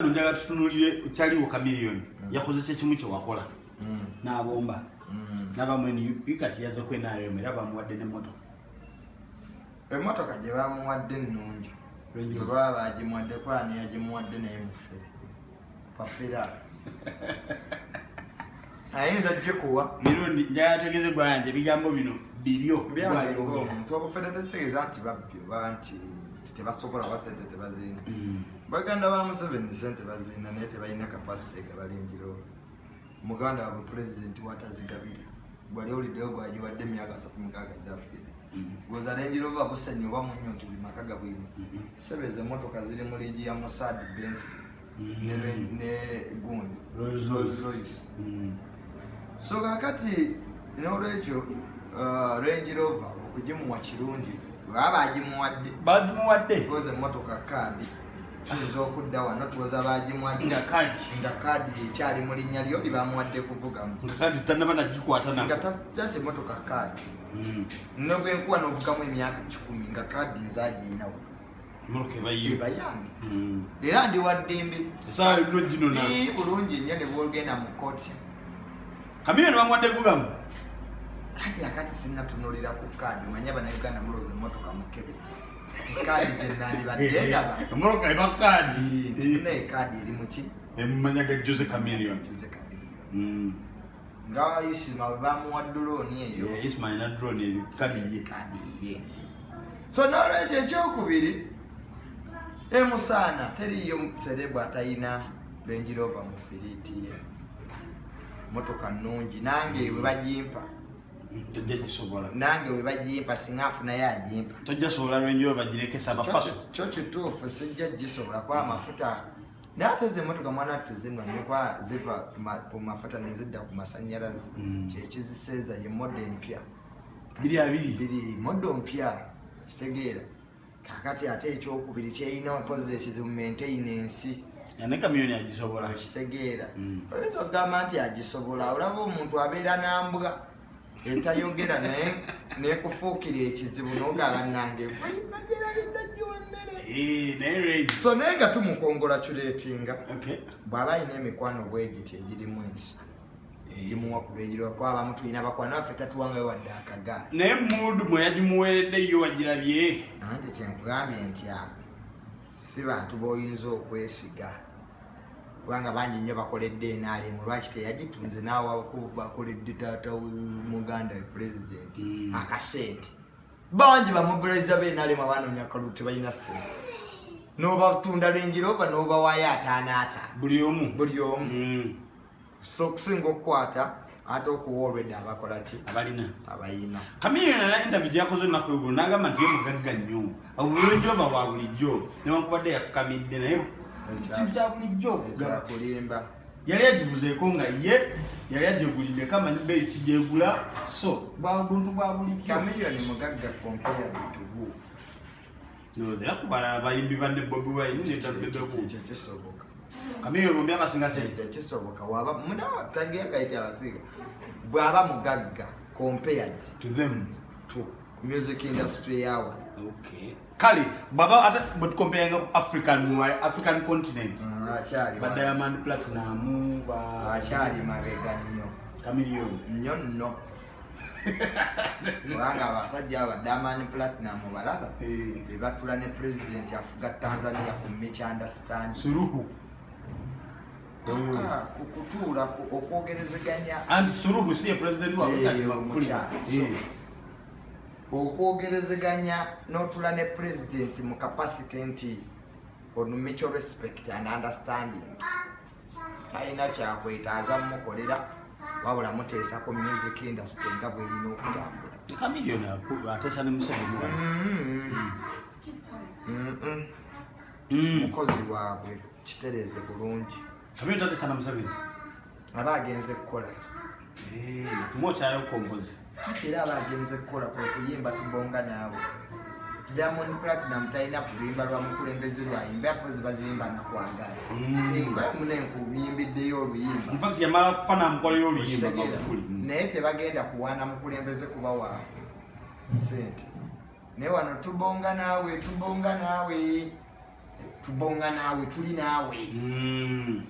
Njagala tutunulire kyaliwo Chameleone yakoze kyekimu kyewakola n'abomba n'abamu NUP, kati yaze ku NRM era bamuwadde n'emmotoka. Emmotoka gye bamuwadde ennungi. Range bwe Rover. Baba bagimuwadde kwani yagimuwadde, naye mufere bafera ayinza gikuwa. Mirundi, njagala tegeze gwanje ebigambo bino bibyo. Byange. Gwayogera. Ng'omuntu obufere tekitegeeza nti babbi oba nti tebasobola oba sente tebazirina. Baganda ba Museveni sente bazirina, naye tebalina capacity egaba Range Rover. Muganda waabwe pulezidenti watazigabira, gwali owuliddeyo gwagiwadde emyaka 36 zafiire goza Range Rover busenyi oba munnyo nti buli maka gabwina. Sebeza emmotoka ziri mu liigi ya Mossad Bentley ne gundi. Rolls Royce. Royce. So kakati n'olwekyo Range Rover okugimuwa kirungi bwaba bagimuwadde. Bagimuwadde. Because emmotoka kaadi tuyinza okudda wano tuwoza bagimuwadde nga kadi nga kaadi ekyali mu linnya lyo lyebamuwadde kuvugamu. Nga kadi tanaba nagikwata nga nako. Tati emmotoka kaadi nobwenkuwa novugamu emyaka 100 nga kaadi nzagiyinawo. Emmotoka ebayiyo. Eba yange era ndi waddembe. Esaawa yonna ginona. Ii, bulungi nnyo ne bwogenda mu kooti. Chameleone bamuwadde vugamu. Kati akati sinnatunulira ku kaadi, omanye Abannayuganda mulowooza emmotoka mukebe. Kati kaadi gye nandibadde ndaba Emmotoka eba kaadi. Nti naye kaadi eri muki? Emumanya ga Jose Chameleone. Jose Chameleone. Nga Isima bwe bamuwa drone eyo. Yeah, Ismail na drone eri kadi ye. Kaadi ye. So nolwekyo ekyokubiri, emusaana teriyo celeb atayina Range Rover mu fleet ye. Motoka nnungi, nange bwe bagimpa Tojja gisobola. Nange bwe bagimpa, singa afunayo agimpa. Tojja sobola Range Rover, girekesa abapaso. Kyo kituufu, sijja gisobola kuba amafuta, naye ate ze emotoka mwana tezinwa nnyo kuba ziva ku mafuta ne zidda ku masanyalaze. Kyekiziseeza ye model empya. 20. Biri model mpya, kitegeera. Kakati ate ekyokubiri kyeyina mpozi ekizibu maintenance. Ne Chameleone agisobola. Okitegeera? Oyinza okugamba nti agisobola. Olaba omuntu abeera nambwa etayogera naye nekufuukira ekizibu nogaba nange nagerabidde jjuwa emmere. Eh, naye Range. So naye nga tumucongratulatinga bw'aba alina emikwano bwegiti egirimu ensa egimuwa ku Range Rover, kuba abamu tulina bakwano baffe tatuwangayo wadde akagaali. Naye mood mwe yagimuweeredde yo wagirabye? Anti kyenkugambye nti abo si bantu b'oyinza okwesiga, kubanga bangi nnyo bakoledde NRM. Lwaki teyagitunze naawe bakoledde taata muganda pulezidenti akasente? Bangi bamobiliza be NRM abanoonya akalulu, tebalina ssente, n'obatunda Range Rover n'obawayo ataano ataano. Buli omu. Buli omu. So okusinga okukwata ate okuwa olwedde abakola ki? Abalina. Abayina. Chameleone na interview gyakoze olunaku lweggulo n'agamba nti ye mugagga nnyo, obulungi ova bwa bulijjo, newankubadde yafukamidde, naye kintu kya bulijjo okugaba. Ekyakulimba. Yali agivuzeeko nga ye yali agyeguliddeko, amanyi beeyi kigyegula, so bwa buntu bwa bulijjo. Chameleone mugagga compared to who? No, era ku balala bayimbi banne Bobi Wine ne Bebe Cool. Ekyo kisoboka. Chameleone bombi abasinga sente. Ekyo kisoboka waba munawa tagekaiti abasinga bw'aba mugagga compared to them. To music industry yawa. Okay, kale baba ate bwetucomparinga ku African continent, Akyali ba Diamond Platinum ba akyali mabega nnyo. Chameleone. Nnyo nno, kubanga abasajja abo ba Diamond Platinum balaba bebatula ne president afuga Tanzania ku misunderstanding. Suluhu. Ah, kutuula okwogerezeganya. Anti Suluhu si ye president waabwe kati? Eh, Magufuli. omukyala. Okwogerezeganya n'otula ne president mu capacity nti on mutual respect and understanding, talina kyakwetaaza mumukolera, wabula muteesa ku music industry nga bweyina okutambula. Chameleone ateesa ne Museveni wano. Mukozi waabwe, kitereeze bulungi. Chameleone tateesa na Museveni. Aba agenze kukola. Kumwokyayo kompozi. Ati era aba agenze kukola, kwe kuyimba tubonga naawe. Diamond Platinum talina kuluyimba lwa mukulembeze lwayimba, apozi baziyimba nakwagala. Tinkoya munenkuyimbiddeyo oluyimba. In fact yamala kufa namukolera oluyimba. Okitegeera? Magufuli. Naye tebagenda kuwaana mukulembeze kubawa sente, naye wano tubonga naawe, tubonga naawe. Tubonga naawe, tuli naawe.